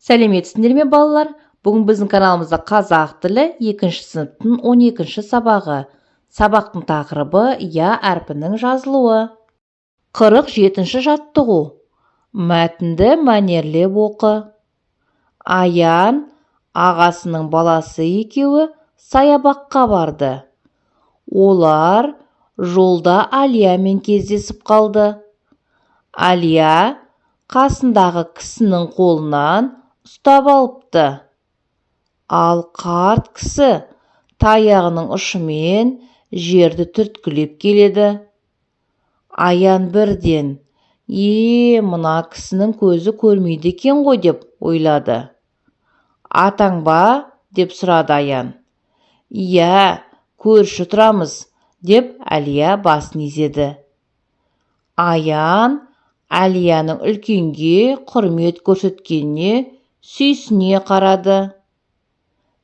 Сәлеметсіңдер ме, балалар! Бүгін біздің каналымызда қазақ тілі екінші сыныптың 12-ші сабағы. Сабақтың тақырыбы: я әрпінің жазылуы. 47-ші жаттығу. Мәтінді мәнерлеп оқы. Аян ағасының баласы екеуі саябаққа барды. Олар жолда Алиямен кездесіп қалды. Алия қасындағы кісінің қолынан ұстап алыпты, ал қарт кісі таяғының ұшымен жерді түрткілеп келеді. Аян бірден: «Е, мына кісінің көзі көрмейді екен ғой», – деп ойлады. «Атаң ба?» – деп сұрады Аян. «Иә, көрші тұрамыз», – деп Әлия басын изеді. Аян Әлияның үлкенге құрмет көрсеткеніне сүйсіне қарады.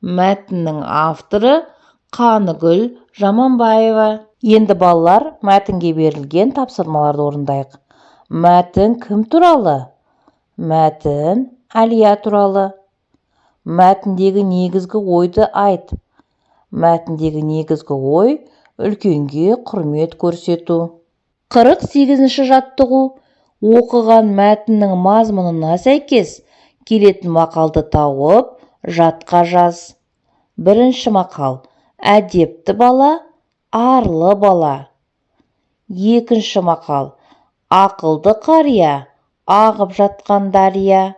Мәтіннің авторы – Қаныгүл Жаманбаева. Енді, балалар, мәтінге берілген тапсырмаларды орындайық. Мәтін кім туралы? Мәтін Әлия туралы. Мәтіндегі негізгі ойды айт. Мәтіндегі негізгі ой: үлкенге құрмет көрсету. 48-ші жаттығу. Оқыған мәтіннің мазмұнына сәйкес келетін мақалды тауып, жатқа жаз. Бірінші мақал: «Әдепті бала – арлы бала». Екінші мақал: «Ақылды қария – ағып жатқан дария».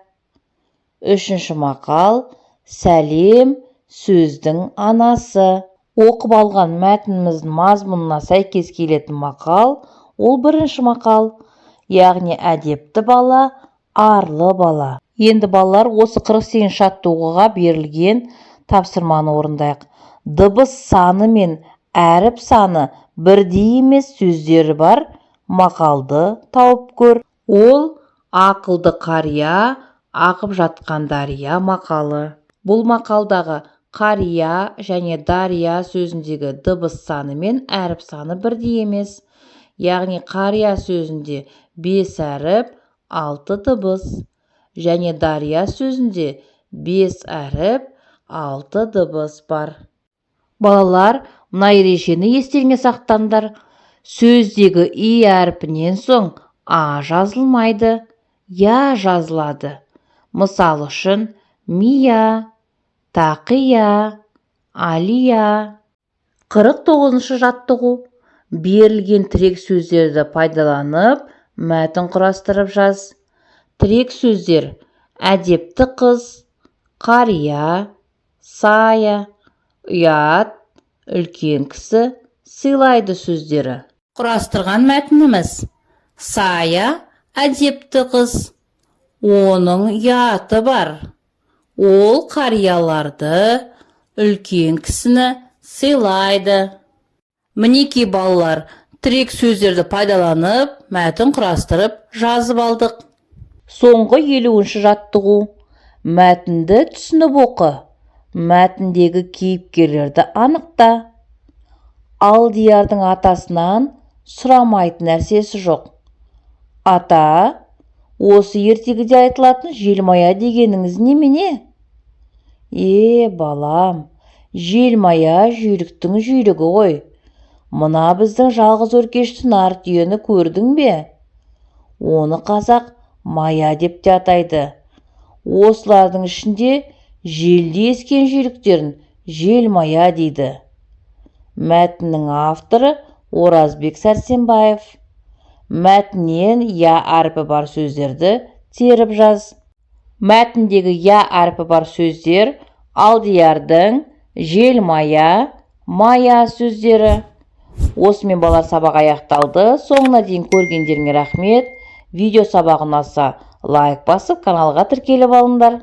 Үшінші мақал: «Сәлем – сөздің анасы». Оқып алған мәтініміздің мазмұнына сәйкес келетін мақал – ол бірінші мақал, яғни «Әдепті бала – арлы бала». Енді, балалар, осы 48 жаттығуға берілген тапсырманы орындайық. Дыбыс саны мен әріп саны бірдей емес сөздері бар мақалды тауып көр. Ол «Ақылды қария – ағып жатқан дария» мақалы. Бұл мақалдағы «қария» және «дария» сөзіндегі дыбыс саны мен әріп саны бірдей емес, яғни «қария» сөзінде бес әріп, алты дыбыс және «дария» сөзінде бес әріп, алты дыбыс бар. Балалар, мына ережені естеріңе сақтаңдар: сөздегі и әрпінен соң а жазылмайды, я жазылады. Мысалы үшін: мия, тақия, алия. 49-шы жаттығу. Берілген тірек сөздерді пайдаланып, мәтін құрастырып жаз. Тірек сөздер: әдепті қыз, қария, Сая, ұят, үлкен кісі, сыйлайды сөздері. Құрастырған мәтініміз: Сая – әдепті қыз. Оның ұяты бар. Ол қарияларды, үлкен кісіні сыйлайды. Мінекей, балалар, тірек сөздерді пайдаланып, мәтін құрастырып жазып алдық. Соңғы, 50-ші жаттығу. Мәтінді түсініп оқы. Мәтіндегі кейіпкерлерді анықта. Алдиярдың атасынан сұрамайтын нәрсесі жоқ. «Ата, осы ертегіде айтылатын желмая дегеніңіз немене?» «Е, балам, желмая – жүйріктің жүйрігі ғой. Мына біздің жалғыз өркешті нар түйені көрдің бе? Оны қазақ мая деп те атайды. Осылардың ішінде желдей ескен жүйріктерін желмая дейді». Мәтіннің авторы – Оразбек Сәрсенбаев. Мәтіннен я әрпі бар сөздерді теріп жаз. Мәтіндегі я әрпі бар сөздер: Алдиярдың, желмая, мая сөздері. Осымен, балалар, сабақ аяқталды. Соңына дейін көргендеріңе рахмет. Видео сабақ ұнаса, лайк басып, каналға тіркеліп алыңдар.